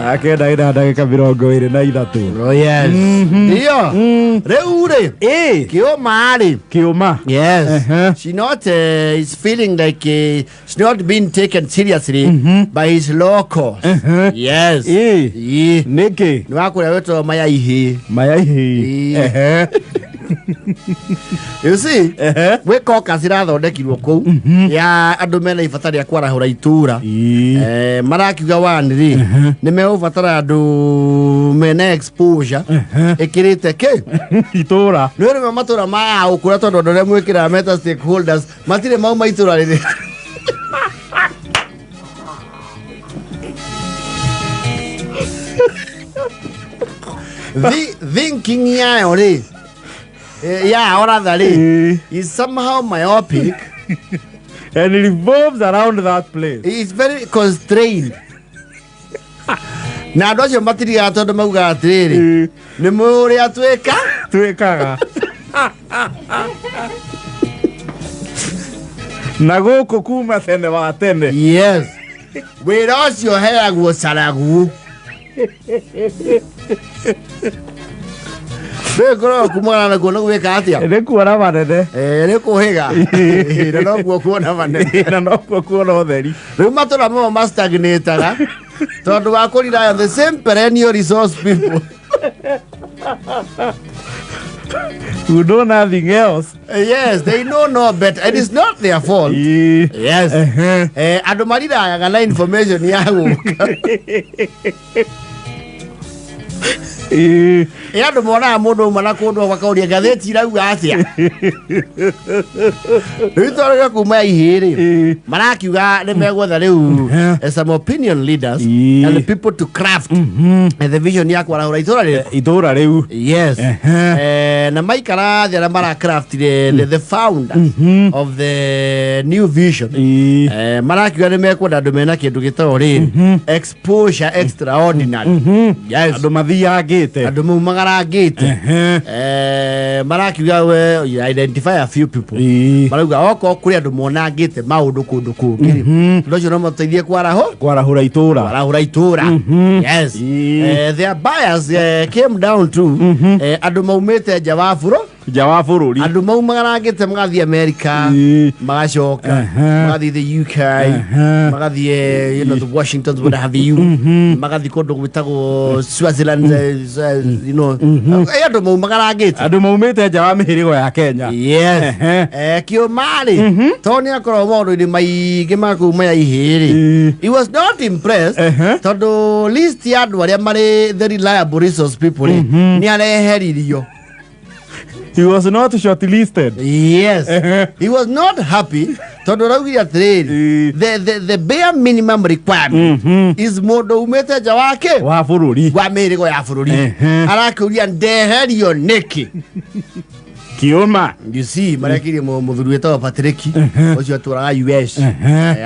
Akenda ina ndagĩka 23. Oh yes. Ndio. Rĩu rĩ, Ĩ. kĩũma rĩ. Kĩũma. Yes. She not is feeling like she's not being taken seriously by his locals. Yes. Ĩ. Ĩ. Nĩkĩ? Nĩ wa kũrĩa wĩtagwo Mayaihi. Mayaihi. Ĩ. You see? Gwĩ caucus irathondekirwo kũu ya andũ mena ibata rĩa kwarahũra itũra. Ĩ. Marakiuga one rĩ, nĩ megũbatara andũ mena exposure ĩkĩrĩte kĩ Itũra. nĩ rĩmwe matũra maya gũkũra tondũ andũ arĩa mwĩkĩraga meta stakeholders matirĩ mauma itũra rĩrĩ. Thinking yayo rĩ, ya oratha rĩ, is somehow myopic. And it revolves around that place. Is very constrained na andũ acio matirigaga tondũ maugaga atĩrĩrĩ, nĩ mũrĩa twĩka Twĩkaga na gũkũ kuma tene wa tene. Yes, wĩra ũcio heagwo caragu rĩu kumana nakuo nĩ gwĩka atĩa? Nĩ kuona manene. Nĩ kũhĩga na noguo kuona manene. Na nokuo kuona ũtheri. Rĩu matũra mamo mastagnataga tondũ wa kũ rely on the same perennial resource people who know nothing else. Yes, they know no better and it's not their fault. Yes. Andũ marirayaga na information ya gũka. Ĩ andũ monaga mũndũ uma na kũndũ makauria ngathĩti irauga atĩa. Rĩu twarĩga kuma ihĩrĩ, marakiuga nĩ megwetha rĩu some opinion leaders and the people to craft and the vision ya kwarahũra itũra rĩrĩ. Itũra rĩu. Yes. Na maikara thĩ arĩa mara craft the founder of the new vision, marakiuga nĩ mekwenda andũ mena kĩndũ gĩtagwo rĩrĩ exposure extraordinary. Yes. Andũ mathiangĩte. Andũ maumagarangĩte. Marakiuga we you identify a few people. Marauga okorwo kũrĩ andũ monangĩte maũndũ kũndũ kũngĩ rĩ, andũ acio no mateithie kwaraho kwarahũra itũra. Kwarahũra itũra. Yes. Their bias came down to andũ maumĩte nja wa bũrũ Nja wa bũrũri. Andũ maumagarangĩte magathiĩ America, magacoka, magathiĩ the UK, magathiĩ the Washingtons, what have you, magathiĩ kũndũ gwĩtagwo Swaziland, andũ maumagarangĩte. Andũ maumĩte nja wa mĩhĩrĩgo ya Kenya. Yes. Kĩũma-rĩ, tondũ nĩ akoragwo maũndũ-inĩ maingĩ ma kuma ya ihĩĩ-rĩ, he was not impressed tondũ list ya andũ arĩa marĩ the reliable resource people rĩ, nĩ areheririo. He was not shortlisted. Yes. He was not happy tondũ araugire atĩrĩrĩ, the bare minimum requirement is mũndũ umĩte nja wake wa bũrũri, wa mĩhĩrĩgo ya bũrũri. Arakĩũria ndeherio nĩkĩ? Kĩũma. You see, marekirie mũthuri wĩtagwo Patrick ũcio atũraga US.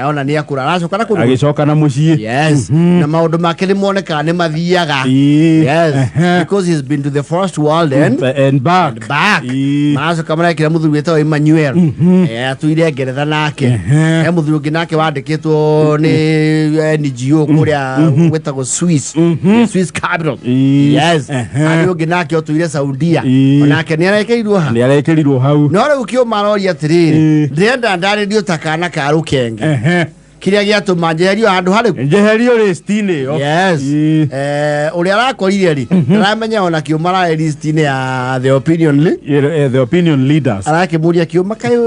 Ona nĩ akũra aracoka na kũndũ agĩcoka na mũciĩ. Yes, na maũndũ make nĩ monekaga nĩ mathiaga. Yes, because he's been to the first world and and back. Back. Maracoka marekĩra mũthuri wĩtagwo Emmanuel, atũire Ngeretha nake. He mũthuri ũngĩ nake wandĩkĩtwo nĩ NGO kũrĩa gwĩtagwo Swiss Capital. Yes. Harĩ ũngĩ nake ũtũire Saudia. Onake nĩ arekĩrirwo ha nĩ arekĩrirwo hau. No rĩu kĩũma aroria atĩrĩrĩ, ndĩrenda ndarĩrio ta kana ka rũkenge kĩrĩa gĩatũma njeherio handũ harĩkũ. Njeherio list-inĩ ĩyo. Yes. Ũrĩa arakorire rĩ, aramenya ona kĩũma ararĩ list-inĩ ya the opinion The opinion leaders. Arakĩmũria kĩũma kaĩ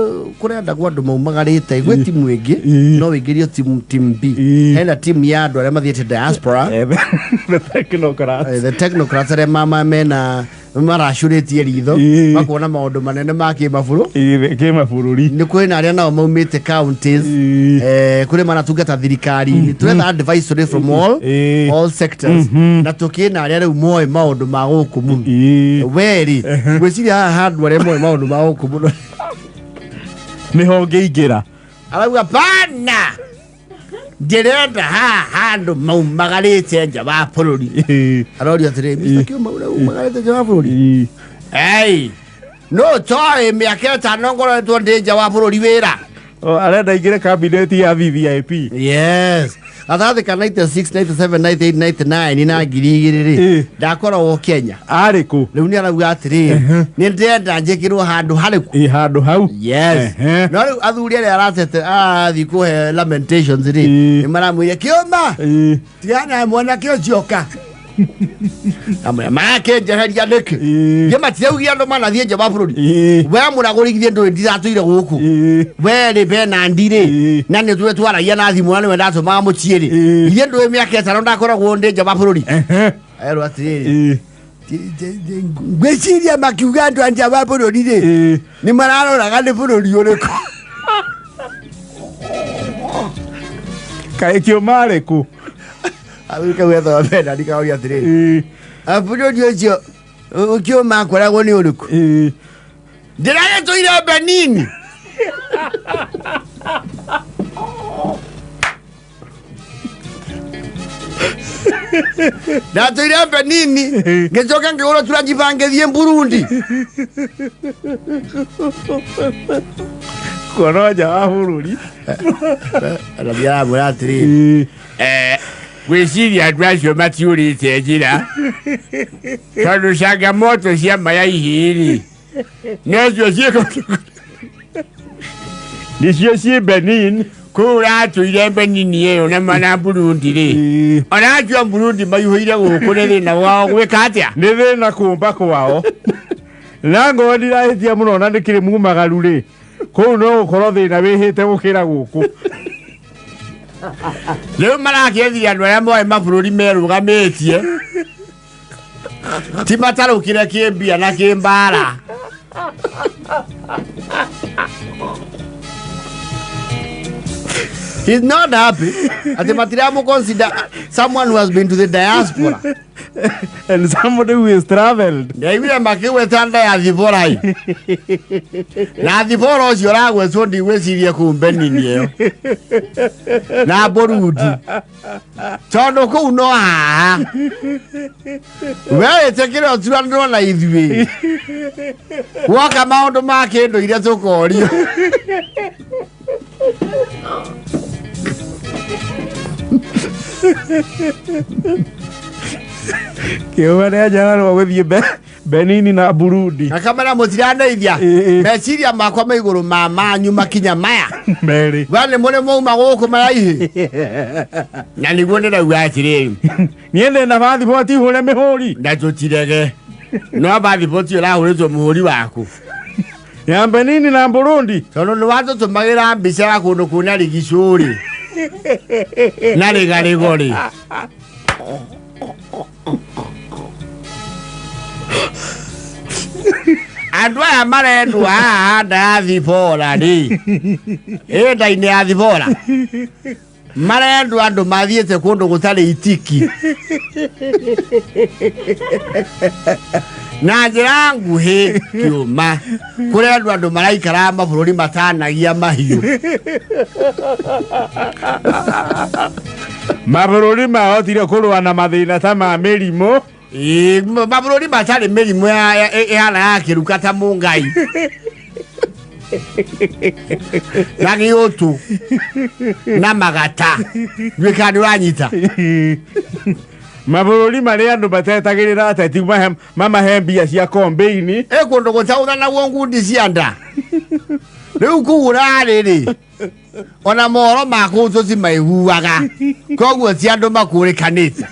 kũrendagwo andũ maumagarĩte gwĩ timu ĩngĩ, no wĩingĩrio team B. Hena timu ya andũ arĩa mathiĩte diaspora. The technocrats. The technocrats arĩa mama mena maracũrĩtie ritho makona maũndũ manene ma kĩmabũrũ kĩmabũrũri. Nĩ kwĩ na arĩa nao maumĩte counties. Kũrĩ maratungata thirikari-inĩ, tũretha advisory from all sectors, na tũkĩ na arĩa rĩu moĩ maũndũ ma gũkũ mũno. We rĩ, ngwĩciria haha handũ arĩa moĩ maũndũ ma gũkũ mũno nĩho ngĩingĩra. Arauga bana ndĩrenda haha handũ maumagarĩte nja wa bũrũri. Aroria atĩrĩ, Mr. Kiuma, ũrĩa umagarĩte nja wa bũrũri? Ei, no toĩ mĩaka 5 ngoretwo ndĩ nja wa bũrũri wĩra. Oh, arenda ingĩre kabineti ya VVIP. Yes. Gatagatĩ ka 96, 97, 98, 99 na 2000 rĩ, Ndakoragwo Kenya. Arĩ kũ? Rĩu nĩ arauga atĩrĩrĩ, nĩ ndĩrenda njĩkĩrwo handũ harĩkũ? Ĩ handũ hau. Yes. No rĩu athuri arĩa aratete arathiĩ kũhe lamentations rĩ, nĩ maramwĩra kĩũma, tigana mwanake ũcio ũka. Amwe marakĩnjeheria nĩkĩ? Gĩ matiraugia andũ manathiĩ nja wa bũrũri. We mũragũrithie ndũĩ ndiratũire gũkũ. We rĩ Benandi rĩ, na nĩ tũĩ twaragia na thimũ na nĩwe ndatũmaga mũciĩ rĩ. Ithuĩ ndũĩ mĩaka ĩtano ndakoragwo ndĩ nja wa bũrũri. Erwo atĩrĩrĩ, ngwĩciria makiuga andũ a nja wa bũrũri rĩ, nĩ mararoraga nĩ bũrũri ũrĩkũ. Kaĩ kĩũma arĩ kũ? Athuri kau ethaga Benandi kaoria atĩrĩrĩ, bũrũri ũcio ũkĩũma akoragwo nĩ ũrĩkũ? Ndĩragĩtũire Benin. Ndatũire Benin, ngĩcoka ngĩgũra tũranjiba ngĩthiĩ Burundi. Kuona nja wa bũrũri. Arathi aramwĩra atĩrĩrĩ, Ngwĩciria andũ acio matiũrĩte njĩra, tondũ changamoto cia maya ihĩrĩ nocio ciĩko Nĩcio ciĩ Benin. Kũu ũratũire Benin ĩyo na mana Burundi rĩ, ona acio a Burundi maihũire gũkũ nĩ thĩna wao gwĩka atĩa? Nĩ thĩna kũmba kwao. Na ngorwo ndirahĩtia mũno na nĩkĩrĩ mumagaru rĩ, kũu no gũkorwo thĩna wĩhĩte gũkĩra gũkũ. Rĩu marakĩethia andũ arĩa moĩ mabũrũri merũgamĩtie, ti matarũkire kĩmbia na kĩmbara. He's not happy ati matiramu consider someone who has been to the diaspora And somebody who has traveled. Ndaiguire makĩgweta nda ya thibora ĩ, na thibora ũcio ũragwetwo ndigwĩciria kũu Benin ĩyo na Burundi, tondũ kũu no haha we wĩtĩkĩre ũturanĩrwo na ithuĩ woka maũndũ ma kĩndũire tũkorio. Kĩũma nĩ anjararwo gũthiĩ Benini na Burundi. Na kamera mũtirandeithia. Ĩ, ĩ. Meciria makwa me igũrũ ma manyu makinya maya. Merĩ. We nĩ mũrĩ mwauma gũkũ maraihi na nĩguo ndĩrauga atĩrĩrĩ, Niĩ ndĩ na bathiboti hũre mĩhũri. Na tũtirege no bathiboti ũrahũrĩtwo mũhũri waku. Ya Benini na Burundi. Tondũ nĩ watũtũmagĩra mbica ya kũndũ kwĩna rigicũ-rĩ na rĩgarĩgo-rĩ. Andũ aya marendwo haha nda ya thibora rĩ, ĩ nda-inĩ ya thibora marendwo andũ mathiĩte kũndũ gũtarĩ itiki. Na njĩra nguhĩ kĩũma, kũrendwo andũ maraikara mabũrũri matanagia mahiũ. Mabũrũri mahotire kũrũa na mathĩna ta ma mĩrimũ. Ĩĩ, mabũrũri matarĩ mĩrimũ ĩhana ya kĩruka ta mũngai na gĩũtũ na magata nduĩka nĩ ũranyita. Mabũrũri marĩa andũ matetagĩrĩra ateti mamahe mbia cia kombeini. Ĩ kũndũ gũtaũthanagwo ngundi cia nda rĩu kũu ũrarĩ rĩ, ona mohoro ma kũu tũtimaiguaga, koguo ti andũ makũrĩkanĩte.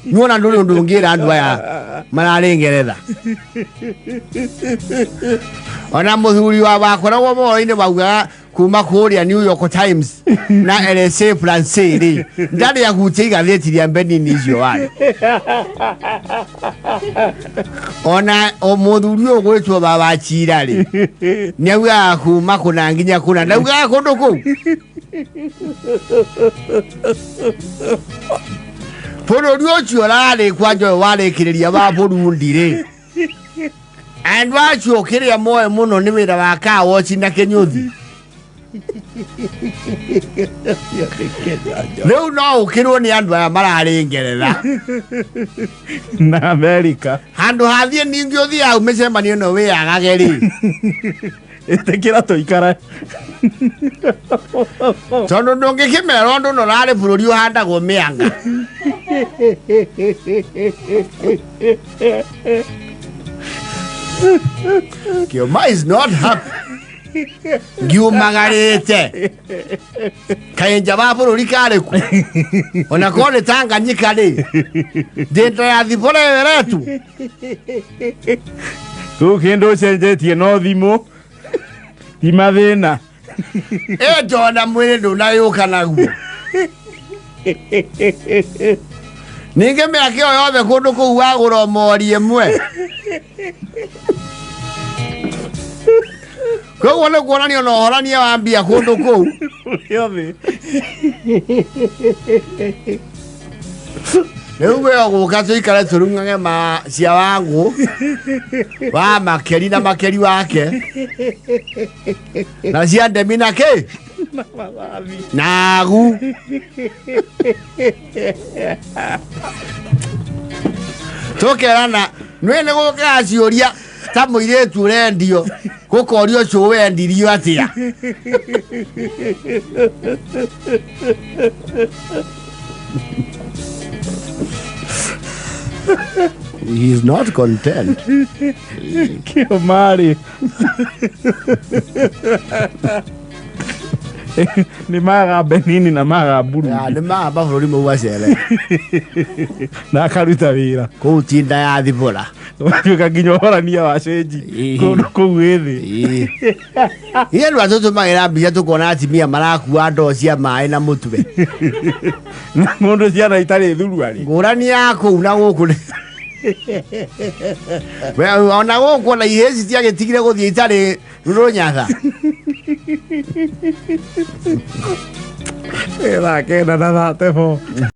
Nĩwona ndũrĩ ũndũ ũngĩra andũ aya mararĩ Ngeretha. Ona mũthuri wa wakoragwo mohoro-inĩ waugaga kuma kũrĩa New York Times na RSA France rĩ, ndarĩ ahutia igathĩti rĩa Benin icio warĩ. Ona o mũthuri ũyũ gwĩtwo baba Chira rĩ, nĩ augaga kuma kũna nginya kũna, ndaugaga kũndũ kũu bũrũri ũcio ũrarĩ kwanja ũyũ warĩkĩrĩria wa Burundi rĩ, andũ acio kĩrĩa moĩ mũno nĩ wĩra wa kawoci na kĩnyũthi. Rĩu no ũkĩrwo nĩ andũ aya mararĩ Ngeretha na Amerika. Handũ hathiĩ ningĩ ũthiĩ hau mĩcemanio ĩno wĩyagage rĩ. Ĩtĩkĩra tũikare. Tondũ ndũngĩkĩmera ũndũ na ũrarĩ bũrũri ũhandagwo mĩanga. Kĩũma is not happy. Ngiumagarĩte kaĩ nja wa bũrũri karĩ ku ona korwo nĩ Tanganyika rĩ, ndĩ nda ya thibora ĩyo ĩretwo. Kũu kĩndũ ũcenjetie no thimũ ti mathĩna. Ĩ ndona mwĩrĩ ndũnayũka naguo. Ningĩ mĩaka ĩyo yothe kũndũ kũu wagũra o mori ĩmwe. Koguo nĩ kuonania ona ũhorania wa mbia kũndũ kũu. Yothe. Rĩu we ũgũka tũikare tũrung'age ma cia wangũ wa makeri na makeri wake na cia ndemi na kĩ nagu. Tũkerana nĩ nĩ gũkaga ciũria ta mũirĩtu ũrendio gũkorio ũcio wendirio atĩa. He is not content. Kĩũma-rĩ, nĩ maga Benini na maga Burundi. Ya, nĩ maga mabũrũri mau acere. Na akaruta wĩra. Kũu ti nda ya thibora. Ũgatuĩka nginya ũhorania wa cenji Ĩĩ. kũndũ kũu wĩ thĩ. Ĩĩ. Ithe andũ atũtũmagĩra mbica tũkona atumia marakua ndoo cia maĩ na mũtwe. Na mũndũ ciana itarĩ thuruarĩ. Ngũrani ya kũu na gũkũ nĩ We, ona gũkũ ona ihĩĩ citiagĩtigire gũthiĩ itarĩ rũnyatha. Thaa 9 na 34.